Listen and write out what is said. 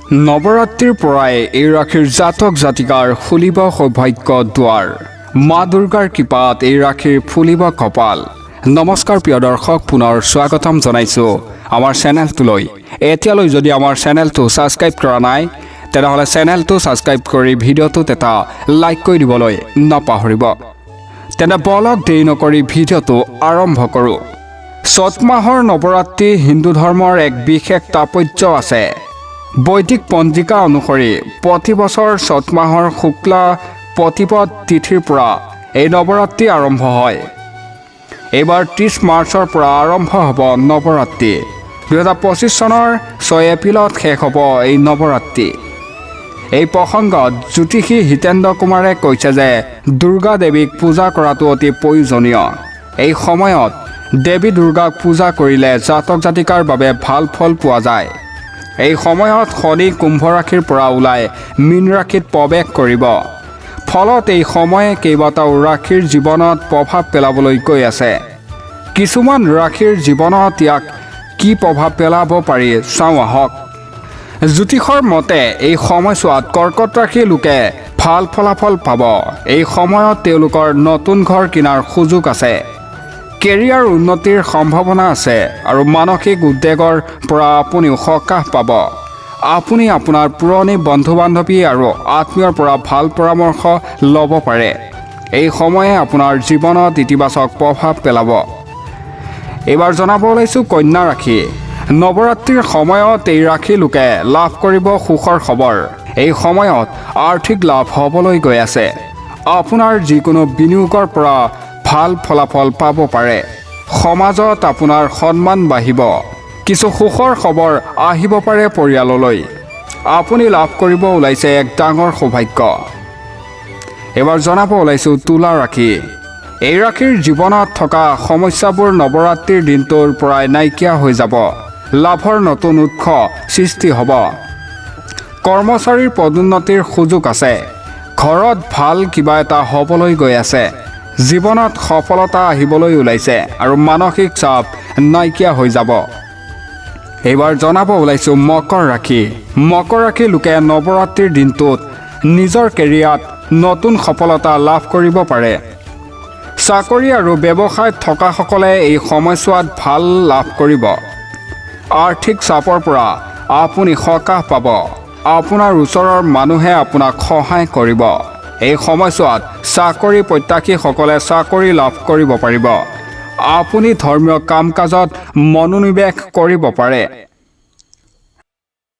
নৱৰাত্ৰিৰ পৰাই এই ৰাশিৰ জাতক জাতিকাৰ খুলিব সৌভাগ্য দুৱাৰ। মা দুৰ্গাৰ কৃপাত এই ৰাশিৰ ফুলিব কপাল। নমস্কাৰ প্ৰিয় দৰ্শক, পুনৰ স্বাগতম জনাইছোঁ আমাৰ চেনেলটোলৈ। এতিয়ালৈ যদি আমাৰ চেনেলটো ছাবস্ক্ৰাইব কৰা নাই, তেনেহ'লে চেনেলটো ছাবস্ক্ৰাইব কৰি ভিডিঅ'টোত এটা লাইক কৰি দিবলৈ নাপাহৰিব। তেনে বলক, দেৰি নকৰি ভিডিঅ'টো আৰম্ভ কৰোঁ। চ'ত মাহৰ নৱৰাত্ৰি হিন্দু ধৰ্মৰ এক বিশেষ তাৎপৰ্য আছে। বৈদিক পঞ্জিকা অনুসৰি প্ৰতি বছৰ চ'ত মাহৰ শুক্লা প্ৰতিপদ তিথিৰ পৰা এই নৱৰাত্ৰি আৰম্ভ হয়। এইবাৰ 30 মাৰ্চৰ পৰা আৰম্ভ হ'ব নৱৰাত্ৰি। 2025 চনৰ 6 এপ্ৰিলত শেষ হ'ব এই নৱৰাত্ৰি। এই প্ৰসংগত জ্যোতিষী হিতেন্দ্ৰ কুমাৰে কৈছে যে দুৰ্গা দেৱীক পূজা কৰাটো অতি প্ৰয়োজনীয়। এই সময়ত দেৱী দুৰ্গাক পূজা কৰিলে জাতক জাতিকাৰ বাবে ভাল ফল পোৱা যায়। এই সময়ত শনি কুম্ভ ৰাশিৰ পৰা ওলাই মীন ৰাশিত প্ৰৱেশ কৰিব। ফলত এই সময়ে কেইবাটাও ৰাশিৰ জীৱনত প্ৰভাৱ পেলাবলৈ গৈ আছে। কিছুমান ৰাশিৰ জীৱনত ইয়াক কি প্ৰভাৱ পেলাব পাৰি, চাওঁ আহক। জ্যোতিষৰ মতে এই সময়ছোৱাত কৰ্কট ৰাশিৰ লোকে ভাল ফলাফল পাব। এই সময়ত তেওঁলোকৰ নতুন ঘৰ কিনাৰ সুযোগ আছে। কেৰিয়াৰ উন্নতিৰ সম্ভাৱনা আছে আৰু মানসিক উদ্বেগৰ পৰা আপুনিও সকাহ পাব। আপুনি আপোনাৰ পুৰণি বন্ধু বান্ধৱী আৰু আত্মীয়ৰ পৰা ভাল পৰামৰ্শ ল'ব পাৰে। এই সময়ে আপোনাৰ জীৱনত ইতিবাচক প্ৰভাৱ পেলাব। এইবাৰ জনাব ওলাইছোঁ কন্যা ৰাশি। নৱৰাত্ৰিৰ সময়ত এই ৰাশি লোকে লাভ কৰিব সুখৰ খবৰ। এই সময়ত আৰ্থিক লাভ হ'বলৈ গৈ আছে। আপোনাৰ যিকোনো বিনিয়োগৰ পৰা ভাল ফলাফল পাব পাৰে। সমাজত আপোনাৰ সন্মান বাঢ়িব। কিছু সুখৰ খবৰ আহিব পাৰে পৰিয়াললৈ। আপুনি লাভ কৰিব ওলাইছে এক ডাঙৰ সৌভাগ্য। এইবাৰ জনাব ওলাইছোঁ তুলা ৰাশি। এই ৰাশিৰ জীৱনত থকা সমস্যাবোৰ নৱৰাত্ৰিৰ দিনটোৰ পৰাই নাইকিয়া হৈ যাব। লাভৰ নতুন উৎস সৃষ্টি হ'ব। কৰ্মচাৰীৰ পদোন্নতিৰ সুযোগ আছে। ঘৰত ভাল কিবা এটা হ'বলৈ গৈ আছে। জীৱনত সফলতা আহিবলৈ ওলাইছে আৰু মানসিক চাপ নাইকিয়া হৈ যাব। এইবাৰ জনাব ওলাইছোঁ মকৰ ৰাশি। মকৰ ৰাশিৰ লোকে নৱৰাত্ৰিৰ দিনটোত নিজৰ কেৰিয়াৰত নতুন সফলতা লাভ কৰিব পাৰে। চাকৰি আৰু ব্যৱসায়ত থকাসকলে এই সময়ছোৱাত ভাল লাভ কৰিব। আৰ্থিক চাপৰ পৰা আপুনি সকাহ পাব। আপোনাৰ ওচৰৰ মানুহে আপোনাক সহায় কৰিব। এই সময়ছোৱাত চাকৰি প্ৰত্যাশীসকলে চাকৰি লাভ কৰিব পাৰিব। আপুনি ধৰ্মীয় কাম কাজত মনোনিৱেশ কৰিব পাৰে।